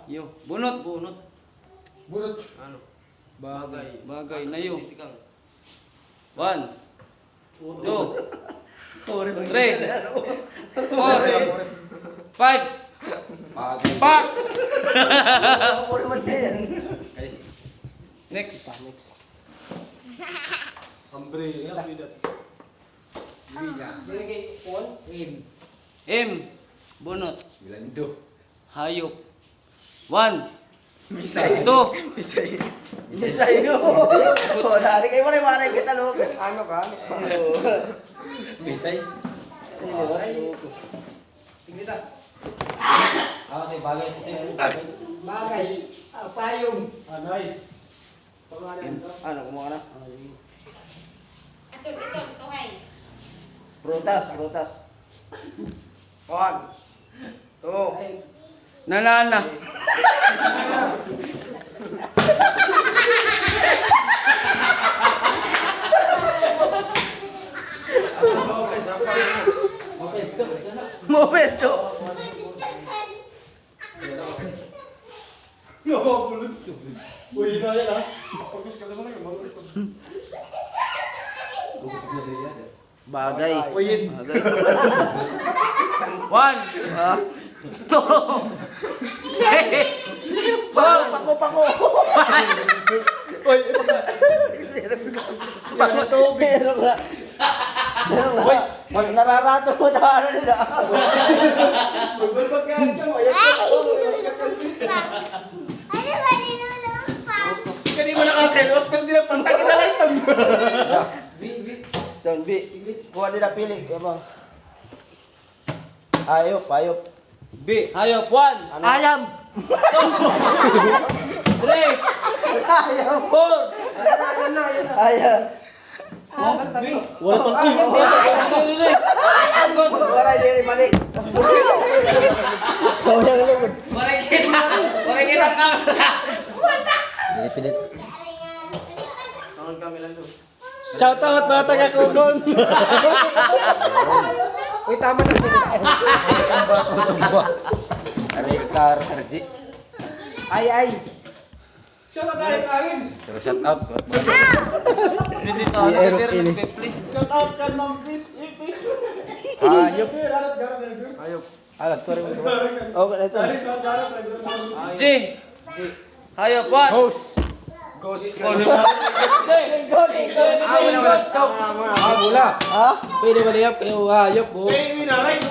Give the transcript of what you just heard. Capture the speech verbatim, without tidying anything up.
Yo, bunot. Bunot. Bunot. Ano? Bagay. Bagay na yo. One, two, three, four, five. Pak! Next. Hambre, ya, pwede. M. M. Bunot. Milando. Hayop. One. Misay. Two. Misay. Misay. O, dali kay waray-waray kita, no? Ano ka? Misay. Sige ta. Ah, okay, bagay. Bagay. Ah, payong. Anay. Ano, kumuha ka na? Ato, ito, tuhay. Prutas, prutas. Kuan. Two. Nanana. Moped to. Nakabulos. Uy, yun na yan, ha? Pagkos ka naman, ha? Bagay. Uy, yun. Bagay. One. Ah. Two. Three. Four. Pako, pako, pako. Five. Uy, ito na. Meron nga. Meron nga. Uy. Nararato mo, tawanan nila. Ay, nilulungkot pa. Ano ba nilulungkot pa? Hindi ka di mo nakakailos, pero di na pantay ka sa light. Ton, B. Kuha nila, pili. Kaya ba? Hayop, hayop. B, hayop. One. Ano? Ayam. Two. Three. Ayam. Four. Ayam. Wala pa. Ay, wala pa. Ay, wala pa. Wala, diri, balik. Wala, diri. Wala kita. Wala kita. Dili, pilit. Sound kami lang, so. Shout out, mga taga Cogon. Uy, tama na. Aray, Car, R G. Ay, ay. Shout out, Alex Arins. Pero shout out ko. Hindi to, si ano, Eric pero Ini. Nagpe-play. Shout out kan Ma'am Chris Ipis. Ayop. Ayop. Alam ko rin mo. Okay, ito. G. Hayop, one. Ghost. Ghost. Oh, no. Ghost. Ah, wala. Ah, wala. Ha? Pwede ba niya? Pero hayop, oh. Ay, wala, right?